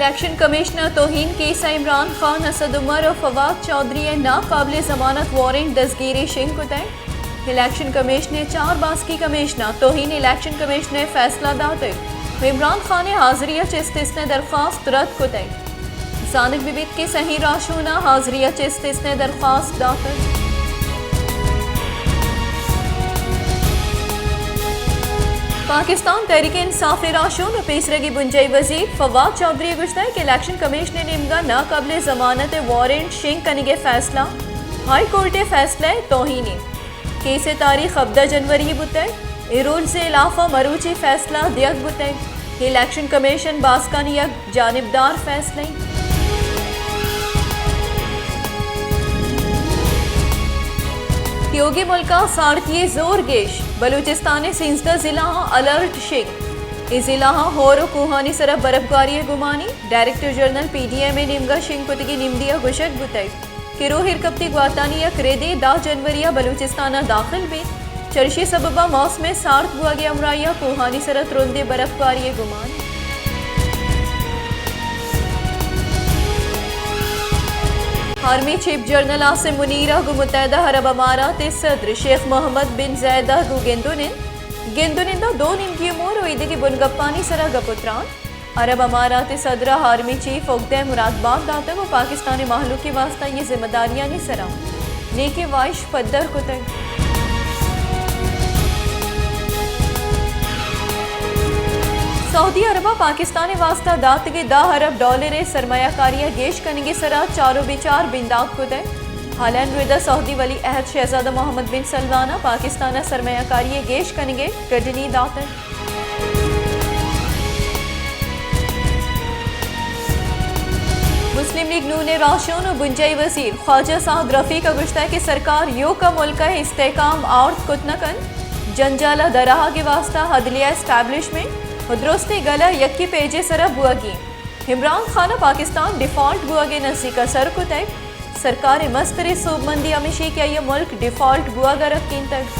Election commission ءِ توہین کیس ءَ عمران خان، اسد عمر ءُ فواد چوہدری ءِ ناقابل ضمانت وارنٹ دزگیری شنگ کتگ۔ الیکشن کمیشن ءِ چار باسکی کمشنر توہین الیکشن کمیشن ءِ فیصلہ داتگ ءُ عمران خان ءِ حاضری ءَ چہ استثنی درخواست رد کتگ۔ زانگ بہ بیت کہ سئیں راہشوناں حاضری ءَ چہ استثنی درخواست داتگ۔ پاکستان تحریک انصاف ءِ راہشون ءُ پیسرگی بنجاہی وزیر فواد چوہدری ءَ گوشتگ کہ الیکشن کمیشن ءِ نیمگ ءَ ناقابل ضمانت ءِ وارنٹ شنگ کنگ ءِ فیصلہ ہائی کورٹ ءِ فیصلہ ءِ توہین اِنت۔ کیس ءِ تاریخ ہبدہ جنوری بوتگ۔ اے رولز ءِ ہلاف ءَ مروچی فیصلہ دیگ بوتگ۔ الیکشن کمیشن باسکانی یک جانبدار فیصلہ اِنت۔ پیوگی ملک ءَ سارتی ءِ زور گیش، بلوچستان ءِ سیزدہ ضلعاں الرٹ شنگ۔ اے ضلعاں ہور ءُ کوہانی سرا برفگاری ءِ گمانی، director general P D M ءِ نیمگ ءَ شنگ کتگیں نمدی ءَ گوشگ بوتگ کہ روہ ایر کپتی گواتانی یک ردے دہ جنوری ءَ بلوچستان ءَ داخل بیت، چرشی سبب ءَ موسم ءِ سارت بوگ ءِ ہمراہی ءَ کوہانی سرا ترندیں برفگاری ءِ گمان۔ آرمی چیف جنرل عاصم منیر ءَ گوں متحدہ عرب امارات ءِ صدر شیخ محمد بن زاید ءَ گوں گند ءُ نند، گند ءُ نند ءَ دو نیمگی امور ءُ ایدگہ بنگپانی سرا گپ ءُ تران۔ عرب امارات ءِ صدر ءَ آرمی چیف اگدہ ءِ مرادبات داتگ ءُ پاکستان ءِ مہلوک ءِ واستہ آئی ءِ ذمہ داریانی سرا نیکیں واہش پدر کتگ۔ سعودی عرب ءَ پاکستان ءِ واستہ داتگیں دہ ارب ڈالر ءِ سرمایہ کاری ءِ گیش کنگ ءِ سرا چار ءُ بچار بندات کتگ۔ ہالینڈ ءِ ردا سعودی ولی عہد شہزادہ محمد بن سلمان ءَ پاکستان ءَ سرمایہ کاری ءِ گیش کنگ ءِ گڈنی داتگ۔ مسلم لیگ نون ءِ راہشون ءُ بنجاہی وزیر خواجہ سعد رفیق ءَ گوشتگ کہ سرکار ایوک ءَ ملک ءِ استحکام آورت کت نہ کنت، جنجال ءِ درآہگ ءِ واستہ عدلیہ اسٹیبلشمنٹ ءُ درستیں گلہ یکیں پیج ءِ سرا بوگی اِنت۔ عمران خان ءَ پاکستان ڈیفالٹ بوگ ءِ نزیک ءَ سر کتگ۔ سرکار ءِ مستریں سوبمندی ہمیش اِنت کہ آئی ءِ ملک ڈیفالٹ بوگ ءَ رکینتگ۔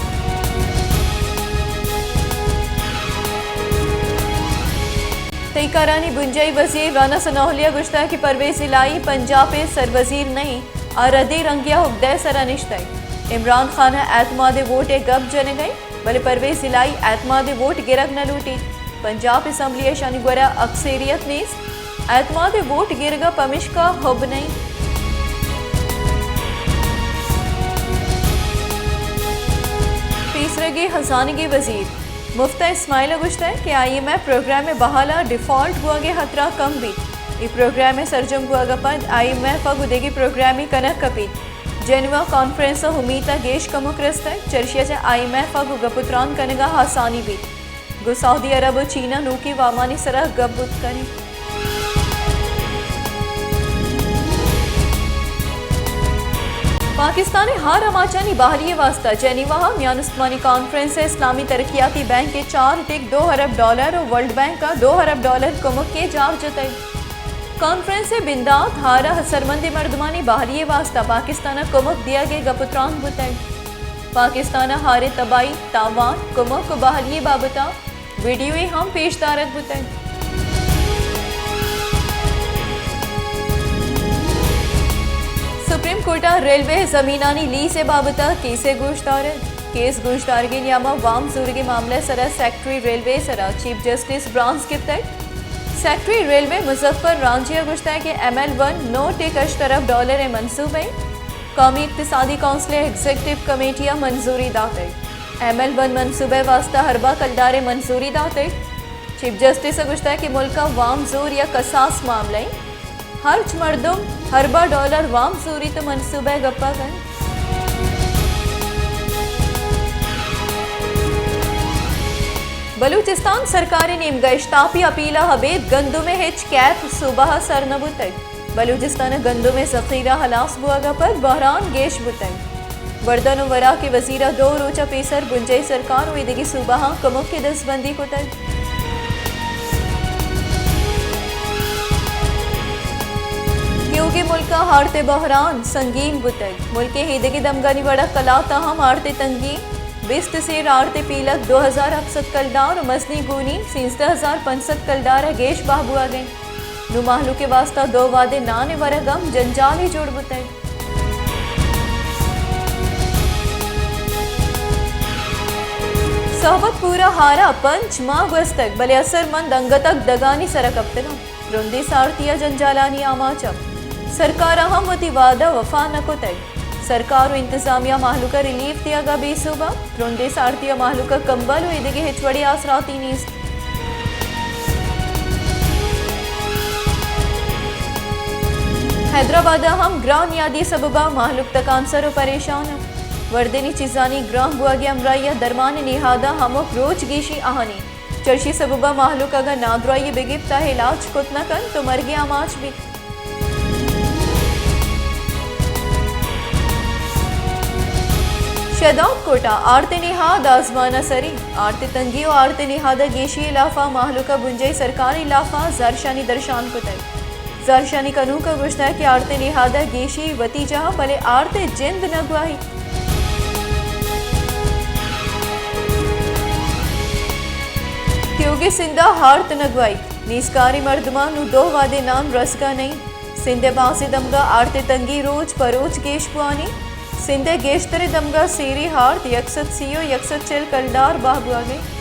تہی کارانی بنجاہی وزیر رانا ثناء اللہ ءَ گوشتگ کہ پرویز الہی پنجاب ءِ سروزیر نہ اِنت، آ ردیں رنگے ءَ اگدہ ءِ سرا نشتگ۔ عمران خان ءَ اعتماد ووٹ ءِ گپ جنگ ءَ اِنت، بلے پرویز الہی اعتماد ووٹ گرگ نہ لوٹیت۔ پنجاب اسمبلی ءَ اشانی گورا اکثریت نیست۔ اعتماد ووٹ گرگ ءَ پمیشکا حب نہ اِنت۔ پیسرگیں ہزانگی وزیر مفتہ اسماعیل ءَ گوشتگ کہ آئی ایم ایف پروگرام ءِ بہا ءَ ڈیفالٹ بوگ ءِ ہترہ کم بیت۔ اے پروگرام ءِ سرجم بوگ ءَ پد آئی ایم ایف ءَ گوں دگہ پروگرامے کنگ کپیت۔ جنیوا کانفرنس ءَ امیت ءَ گیش کمک رستگ، چرشی ءَ چہ آئی ایم ایف ءَ گوں گپ ءُ تران کنگ ءَ آسانی بیت۔ گوں سعودی عرب ءُ چین ءَ نوکیں وامانی سرا گپ بوت کنیت۔ پاکستان ءِ ہار آماچانی بحالی ءِ واستہ جنیوا ءَ میان استمانی کانفرنس ءَ اسلامی ترقیاتی بینک ءِ چار ٹک دو ارب ڈالر ءُ ورلڈ بینک ءَ دو ارب ڈالر کمک ءِ جار جتگ۔ کانفرنس ءِ بندات ہار ءَ ہسرمندیں مردمانی بحالی ءِ واستہ پاکستان ءَ کمک دیگ ءِ گپ ءُ تران بوتگ۔ پاکستان ءَ ہار ءِ تباہی، تاوان، کمک ءُ بحالی ءِ بابت ءَ ویڈیوے ہم پیش دارگ بوتگ۔ سپریم کورٹ ءَ ریلوے زمینانی لیز ءِ بابت ءَ کیسے گوشدارگ۔ کیس گوشدارگی نیام ءَ وام زورگی معاملہ ءِ سرا سیکرٹری ریلوے ءِ سرا چیف جسٹس برانز گپتگ۔ سیکرٹری ریلوے مظفر رانجی ءَ گوشتگ کہ ایم ایل ون نو ٹک ہشت ارب ڈالر ءِ منصوبہ اِنت۔ قومی اقتصادی کونسل ءِ ایگزیکٹو کمیٹی ءَ منظوری داتگ۔ ایم ایل ون منصوبہ ءِ واستہ ہربا کلدار ءِ منظوری داتگ۔ چیف جسٹس ءَ گوشتگ کہ ملک ءَ وام زور یک حساس معاملہ اِنت۔ ہرچ مردم ہربا ڈالر وام زوریت ءُ منصوبہ ءِ گپ ءَ کنت۔ بلوچستان سرکار ءِ نیمگ ءَ اشتاپی اپیل ءَ ابید گندم ءِ ہچ کیپ صوبہ ءَ سر نہ بوتگ۔ بلوچستان ءَ گندم ءِ ذخیرہ ہلاس بوگ ءَ پد بحران گیش بوتگ۔ وردن ءُ وراک ءِ وزیر ءَ دو روچ ءَ پیسر بنجاہی سرکار ءُ ایدگہ صوبہاں کمک ءِ دزبندی کتگ۔ پیوگیں ملک ءَ آرت ءِ بحران سنگین بوتگ۔ ملک ءِ ایدگہ دمگانی وڑ ءَ کلات ءَ ہم آرت ءِ تنگی، بیست سیر آرت ءِ پیلگ دو ہزار ہپت سد کلدار ءُ مزنیں گونی سیزدہ ہزار پنچ سد کلدار ءَ گیش بہا بوگ ءَ اِنت۔ نوں مہلوک ءِ واستہ دو وہدے نان ءِ ورگ ہم جنجالے جوڑ بوتگ۔ صحبت پور ءَ ہارا پنچ ماہ گوستگ، بلے اثرمند انگتک دگانی سرا کپتگ انت۔ ترندیں سارتی ءُ جنجالانی آماچ انت۔ سرکار ءَ ہم وتی وعدہ وفا نہ کتگ۔ سرکار ءُ انتظامیہ مہلوک ءَ ریلیف دیگ ءَ بے سوب انت۔ ترندیں سارتی ءَ مہلوک ءَ کمبل ءُ ایدگہ ہچ وڑیں آسراتی نیست۔ حیدرآباد ءَ ہم گران نیادی ءِ سبب ءَ مہلوک تکانسر ءُ پریشان انت۔ وردنی چیزانی گران بوگ ءِ ہمراہی ءَ درمان ءِ نہاداں ہمک روچ گیشی آہانی۔ چرشی سبب ءَ مہلوک اگاں نادراہی بہ گپت ءُ علاج کت نہ کنت تو مرگ ءِ آماچ بیت۔ شہداد کوٹ ءَ آرت ءِ نہاد آزمان ءَ سری۔ آرت ءِ تنگی ءُ آرت ءِ نہاد ءَ گیشی ءِ لاف ءَ مہلوک ءَ بنجاہی سرکار ءِ لاف ءَ زہرشانی درشان کتگ۔ زہرشانی کنوک ءَ گوشتگ کہ آرت ءِ نہاد ءَ گیشی وتی جاہ، بلے آرت ءِ جند نہ گواہیت۔ تیوگیں سندھ ءَ آرت نہ گواہیت۔ نیزکاریں مردماں نوں دو وہدے نان رسگ ءَ نہ انت۔ سندھ ءِ بازیں دمگاں آرت ءِ تنگی روچ پہ روچ گیش بوان انت۔ سندھ ءِ گیشتریں دمگاں سیری آرت یک سد سی ءُ یک سد چل کلدار بہا بوگ ءَ انت۔